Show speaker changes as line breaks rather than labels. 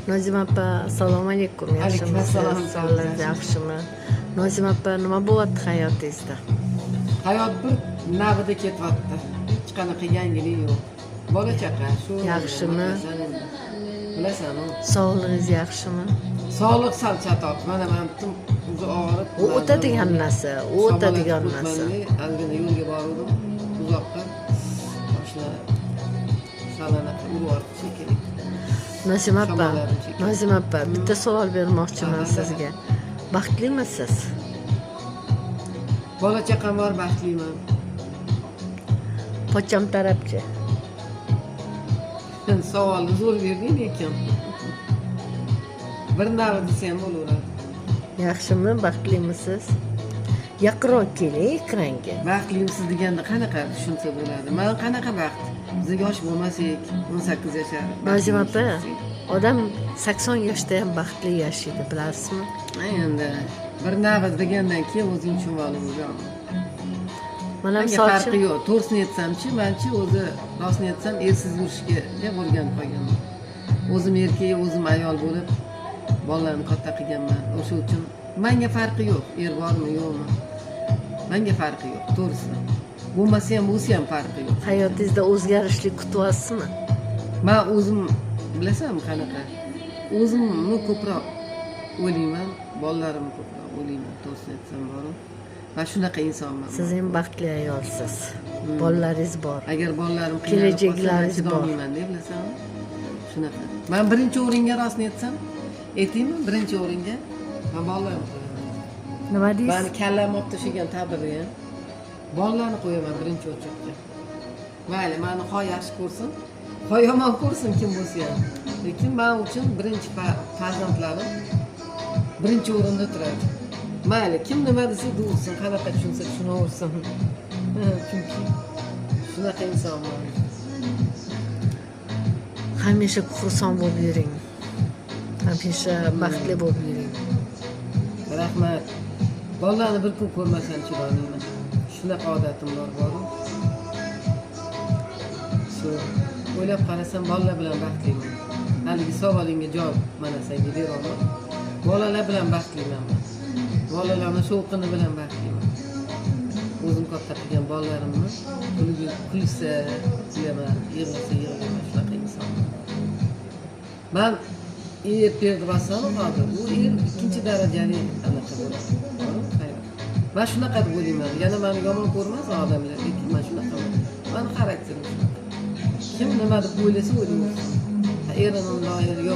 Nozima opa, assalomu alaykum.
Alaykum
Yaxshimisiz?
assalom.
Sog'lig'ingiz yaxshimi? Nozima opa, nima bo'lyapti hayotingizda?
Hayot bir navida ketyapti. Hech qanaqa yangilik yo'q. Bola chaqa shu.
Yaxshimi?
Bilasan endi. Bilasan u.
Sog'lig'ingiz yaxshimi?
Sog'liq sal chatoq. Mana men butun o'zi og'rib.
U o'tadigan narsa, u o'tadigan narsa.
Ozgina yo'lga borgandim uzoqqa. Mashina sal anaqa urib yubordi shekilli.
Nozima opa,
Shamolladim shekilli.
Nozima opa, bitta savol bermoqchiman
Aha.
sizga. Baxtlimisiz?
Bola chaqam bor, baxtliman.
Pochcham tarafchi.
Savolni zo'r berding lekin. Bir navi desa ham bo'laveradi.
Yaxshimi? Baxtlimisiz? Yaqinroq keling ekranga.
Baxtlimisiz deganda qanaqa tushunsa bo'ladi? Man qanaqa baxt? Biz yosh bo'lmasak, 18 yashar.
Nozima opa, odam 80 yoshda ham baxtli yashaydi, bilasizmi?
Endi bir navi degandan keyin o'zing tushunib oling.
Mana
Menga
misol
farqi
uchun
yo'q. To'g'risini aytsamchi, manchi o'zi rostini aytsam, ersiz yurishga o'rganib qolganman. O'zim erkak, o'zim ayol bo'lib bolalarni katta qilganman. O'sha uchun menga farqi yo'q. Er bormi, yo'qmi? Menga farqi yo'q, to'g'risi. Bo'lmasa ham, bo'lsa ham farqi yo'q.
Hayotingizda o'zgarishlik kutyapsizmi?
Man o'zim, bilasanmi, qanaqa? O'zimni ko'proq o'ylayman, bolalarimni ko'proq o'ylayman, to'g'risini aytsam boru. Man shunaqa insonman.
Siz ham baxtli ayolsiz. Bolalaringiz bor.
Agar bolalarim qiynalib qolsa, man
Kelajaklaringiz bor.
chidolmayman-da, bilasanmi? Shunaqa. Man birinchi o'ringa, rostini aytsam, aytaymi, birinchi o'ringa man bolalarimni qo'yaman.
Nima deysiz?
Mani kallamni olib tashlagan tabiri ham bolalarni qo'yaman birinchi очередь ga. Mayli, mani ho yaxshi ko'rsin, ho yomon ko'rsin, kim bo'lsa ham. Lekin man uchun birinchi farzandlarim birinchi o'rinda turadi. Mayli, kim nima desa deversin, qanaqa tushunsa tushunaversin. Chunki shunaqa insonman.
Hamisha xursand bo'lib yuring. Hamisha baxtli bo'lib yuring.
Rahmat. Bolalarni bir kun ko'rmasam chidolmayman. Shunaqa odatim bor, boru. Shu o'ylab qarasam, bolalar bilan baxtliman. Haligi savolingga javob mana senga berolman. Bolalar bilan baxtliman man. Bolalarni shovqini bilan baxtliman. O'zim katta qilgan bolalarimni kulsa kulaman, yig'lasa yig'layman, shunaqa insonman. Man er per deyapsanu hozir, u er ikkinchi darajali anaqa bo'ladi. Hayot. Man shunaqa deb o'ylayman. Yana mani yomon ko'rmasin odamlar, lekin man shunaqaman. Mani xarakterim shunaqa. Kim nima deb o'ylasa o'ylayversin. Erini undoq, eri yo'q.